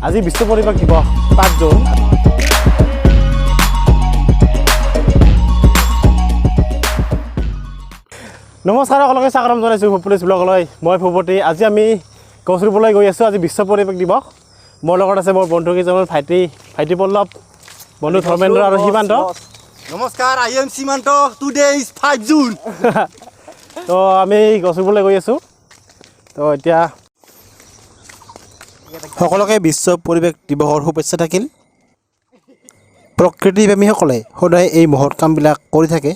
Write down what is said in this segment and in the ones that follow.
আজি বিশ্ব পৰিৱেশ দিৱস, 5 জুন। নমস্কাৰ, সকলোকে স্বাগতম জনাইছোঁ ভূপতিছ ব্লগলৈ। মই ভূপতি। আজি আমি গছ ৰুবলৈ গৈ আছোঁ। আজি বিশ্ব পৰিৱেশ দিৱস। মোৰ লগত আছে মোৰ বন্ধু কেইজনমান, ভাইটি পল্লৱ, বন্ধু ধৰ্মেন্দ্ৰ আৰু সীমান্ত। নমস্কাৰ, I am Simanta. Today is 5 June. তো আমি গছ ৰুবলৈ গৈ আছোঁ। তো এতিয়া সকলোকে বিশ্ব পৰিৱেশ দিৱসৰ শুভেচ্ছা থাকিল। প্ৰকৃতিপ্ৰেমীসকলে সদায় এই মহৎ কামবিলাক কৰি থাকে,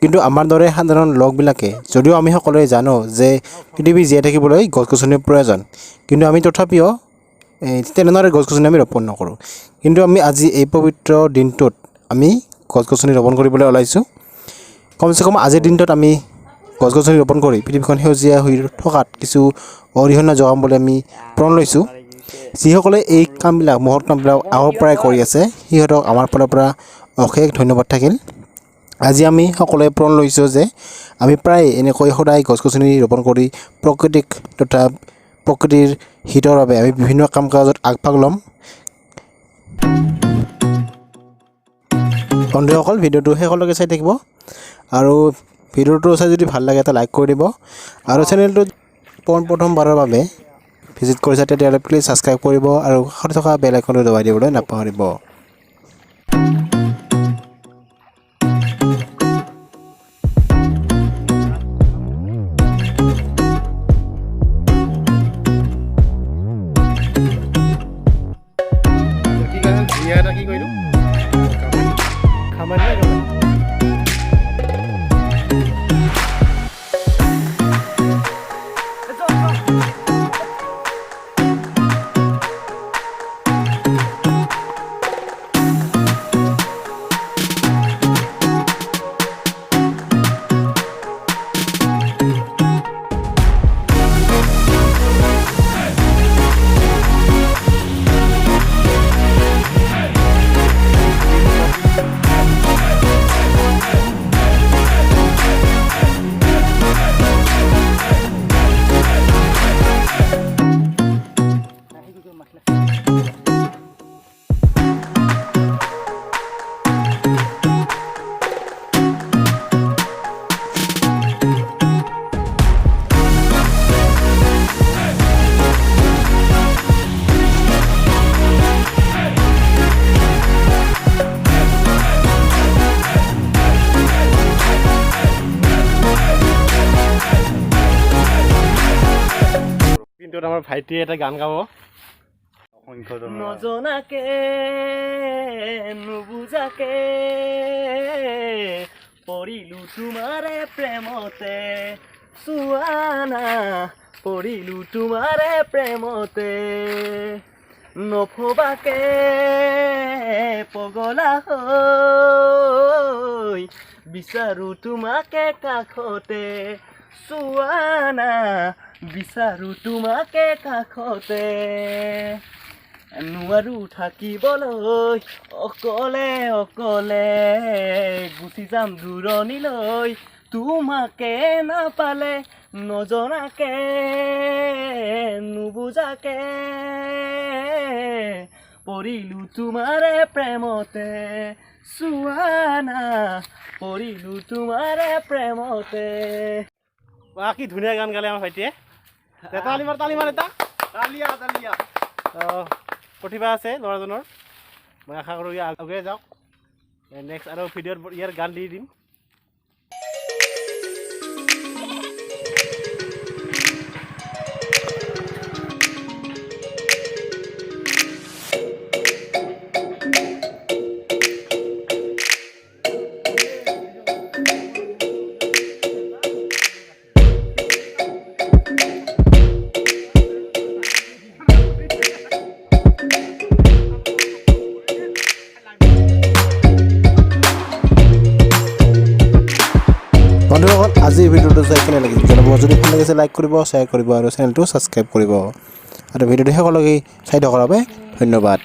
কিন্তু আমাৰ দৰে সাধাৰণ লোকবিলাকে, যদিও আমি সকলোৱে জানো যে পৃথিৱী জীয়াই থাকিবলৈ গছ গছনিৰ প্ৰয়োজন, কিন্তু আমি তথাপিও এই তেনেদৰে গছ গছনি আমি ৰোপণ নকৰোঁ। কিন্তু আমি আজি এই পবিত্ৰ দিনটোত আমি গছ গছনি ৰোপণ কৰিবলৈ ওলাইছোঁ। কমচে কম আজিৰ দিনটোত আমি গছ গছনি ৰোপণ কৰি পৃথিৱীখন সেউজীয়া হৈ থকাত কিছু অৰিহণা যোগাম বুলি আমি প্ৰণ লৈছোঁ। যিসকলে এই কামবিলাক, মহৎ কামবিলাক আগৰ পৰাই কৰি আছে, সিহঁতক আমাৰ ফালৰ পৰা অশেষ ধন্যবাদ থাকিল। আজি আমি সকলোৱে প্ৰণ লৈছোঁ যে আমি প্ৰায় এনেকৈ সদায় গছ গছনি ৰোপণ কৰি প্ৰকৃতিক তথা প্ৰকৃতিৰ হিতৰ বাবে আমি বিভিন্ন কাম কাজত আগভাগ ল'ম। বন্ধুসকল, ভিডিঅ'টো শেষলৈকে চাই থাকিব আৰু ভিডিঅ'টো চাই যদি ভাল লাগে, এটা লাইক কৰি দিব আৰু চেনেলটোত পোনপ্ৰথমবাৰৰ বাবে ভিজিট কৰিছে, তেতিয়াহ'লে প্লিজ ছাবস্ক্ৰাইব কৰিব আৰু কাষত থকা বেল আইকনটো দবাই দিবলৈ নাপাহৰিব। কি কয়, ধুনীয়া এটা কি কৰিলোঁ খামাৰি নে। কিন্তু আমাৰ ভাইটিয়ে এটা গান গাব। নজনাকে নুবুজাকে পৰিলো তোমাৰে প্ৰেমতে, চোৱানা, পৰিলো তোমাৰে প্ৰেমতে। নভবাকে পগলা হৈ বিচাৰো তোমাকে কাষতে, চোৱানা, বিচাৰো তোমাকে কাষতে। নোৱাৰো থাকিবলৈ অকলে অকলে, গুচি যাম দূৰণিলৈ তোমাকে নাপালে। নজনাকে নুবুজাকে পৰিলো তোমাৰে প্ৰেমতে, চোৱানা, পৰিলো তোমাৰে প্ৰেমতে। বাহ, কি ধুনীয়া গান গালে আমাৰ ভাইটিয়ে! তালি মাৰ, তালি মাৰ এটা। তালিয়া, তালিয়া। প্ৰতিভা আছে ল'ৰাজনৰ। মই আশা কৰোঁ ই আগুৱাই যাওক। নেক্সট আৰু ভিডিঅ'ত ইয়াৰ গান দি দিম। বন্ধুসকল, আজি এই ভিডিঅ'টো চাই কেনে লাগিল জনাব। যদি ভাল লাগিছে, লাইক কৰিব, শ্বেয়াৰ কৰিব আৰু চেনেলটো ছাবস্ক্ৰাইব কৰিব আৰু ভিডিঅ'টো শেষলৈকে চাই থকাৰ বাবে ধন্যবাদ।